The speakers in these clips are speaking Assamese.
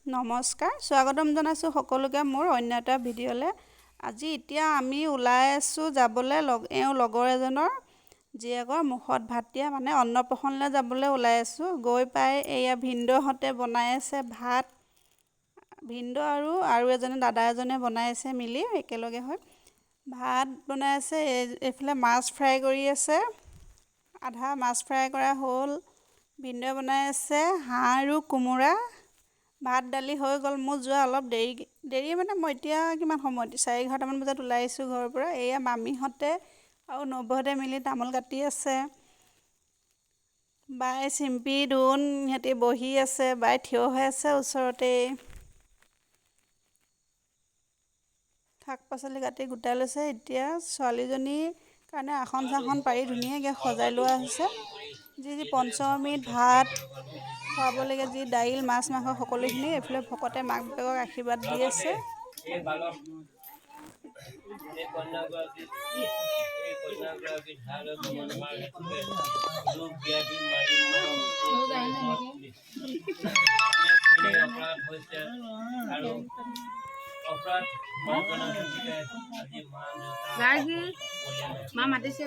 নমস্কাৰ, স্বাগতম জনাইছোঁ সকলোকে মোৰ অন্য এটা ভিডিঅ'লৈ। আজি এতিয়া আমি ওলাই আছোঁ যাবলৈ লগ এওঁ লগৰ এজনৰ জীয়েকৰ মুখত ভাত দিয়া মানে অন্নপ্ৰাশনলৈ যাবলৈ ওলাই আছোঁ। গৈ পাই এয়া ভিনদেউহঁতে বনাই আছে ভাত। ভিনদেউ আৰু এজনে দাদা এজনে বনাই আছে মিলি একেলগে হৈ ভাত বনাই আছে। এইফালে মাছ ফ্ৰাই কৰি আছে, আধা মাছ ফ্ৰাই কৰা হ'ল। ভিনদেউৱে বনাই আছে হাঁহ আৰু কোমোৰা। ভাত দালি হৈ গ'ল। মোৰ যোৱা অলপ দেৰি দেৰি মানে মই এতিয়া কিমান সময়ত 11:30মান বজাত ওলাই আহিছোঁ ঘৰৰ পৰা। এয়া মামীহঁতে আৰু নবৌহঁতে মিলি তামোল কাটি আছে। বাই চিম্পী দোণ সিহঁতি বহি আছে, বাই থিয় হৈ আছে ওচৰতেই। শাক পাচলি কাটি গোটাই লৈছে। এতিয়া ছোৱালীজনীৰ কাৰণে আসন চাসন পাৰি ধুনীয়াকৈ সজাই লোৱা হৈছে। যি যি পঞ্চমৃত ভাত খুৱাবলগীয়া যি দাইল মাছ মাংস সকলোখিনি এইফালে ভকতে মাক বাপেকক আশীৰ্বাদ দি আছে। মা মাতিছে।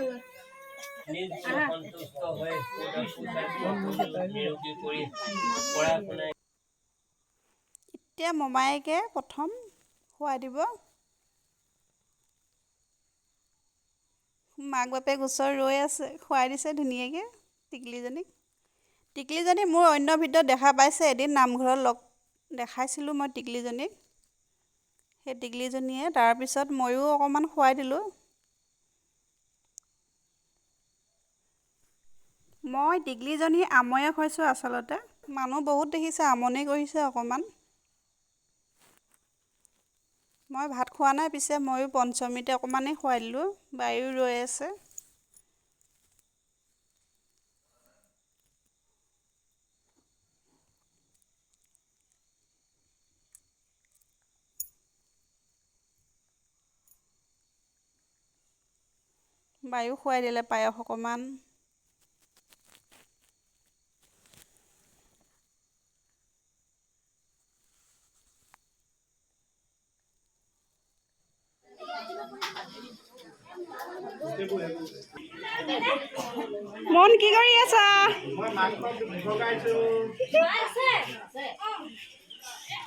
এতিয়া মমায়েকে প্ৰথম খুৱাই দিব। মাক বাপেক ওচৰত ৰৈ আছে, খুৱাই দিছে ধুনীয়াকৈ টিকলিজনীক। টিকলিজনী মোৰ অন্য ভিডিঅ'ত দেখা পাইছে, এদিন নামঘৰত লগ দেখাইছিলোঁ মই টিকলিজনীক। সেই টিকলিজনীয়ে তাৰপিছত ময়ো অকণমান খুৱাই দিলোঁ। মই টিকলিজনী আমৈয়ে খুৱাইছোঁ আচলতে। মানুহ বহুত দেখিছে, আমনি কৰিছে অকণমান। মই ভাত খোৱা নাই পিছে, ময়ো পঞ্চমীতে অকণমানেই খুৱাই দিলোঁ। বায়ো ৰৈ আছে। বায়ো খুৱাই দিলে পায়স অকণমান। মন কি কৰি আছা?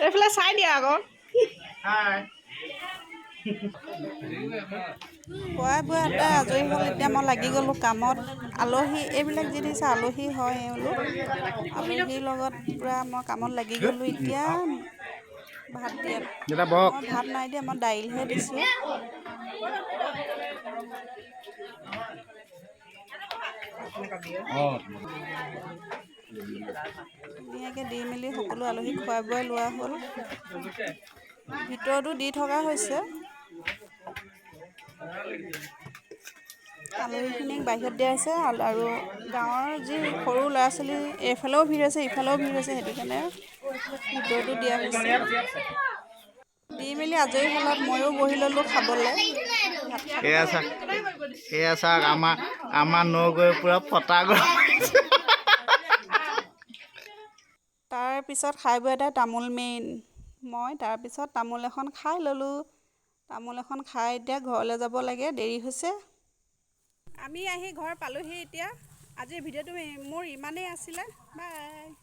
এইফালে চাই দিয়া আকৌ। খোৱাই বোৱাই এটা আজৰি হ'ল। এতিয়া মই লাগি গ'লোঁ কামত। আলহী এইবিলাক যি দেখিছে আলহী হয় এওঁলোক। আলহীৰ লগত পূৰা মই কামত লাগি গ'লোঁ। এতিয়া ভাত দিয়া, মই ভাত নাই দিয়া, মই দাইলহে দিছোঁ। ধুনীয়াকৈ দি মেলি সকলো আলহীক খুৱাই বোৱাই লোৱা হ'ল। ভিতৰতো দি থকা হৈছে। আলহীখিনিক বাহিৰত দিয়া হৈছে আৰু গাঁৱৰ যি সৰু ল'ৰা ছোৱালী এইফালেও ভিৰ হৈছে ইফালেও ভিৰ হৈছে, সেইটো কাৰণে ভিতৰতো দিয়া হৈছে। দি মেলি আজৰি হ'লত ময়ো বহি ল'লোঁ খাবলৈ। এয়া চাওক, আমাৰ নগৈ পূৰা ফটা গৈ। তাৰপিছত খাই বৈ এটা তামোল মেইন। মই তাৰপিছত তামোল এখন খাই ল'লোঁ। তামোল এখন খাই এতিয়া ঘৰলৈ যাব লাগে, দেৰি হৈছে। আমি আহি ঘৰ পালোহি এতিয়া। আজিৰ ভিডিঅ'টো মোৰ ইমানেই আছিলে। বাই।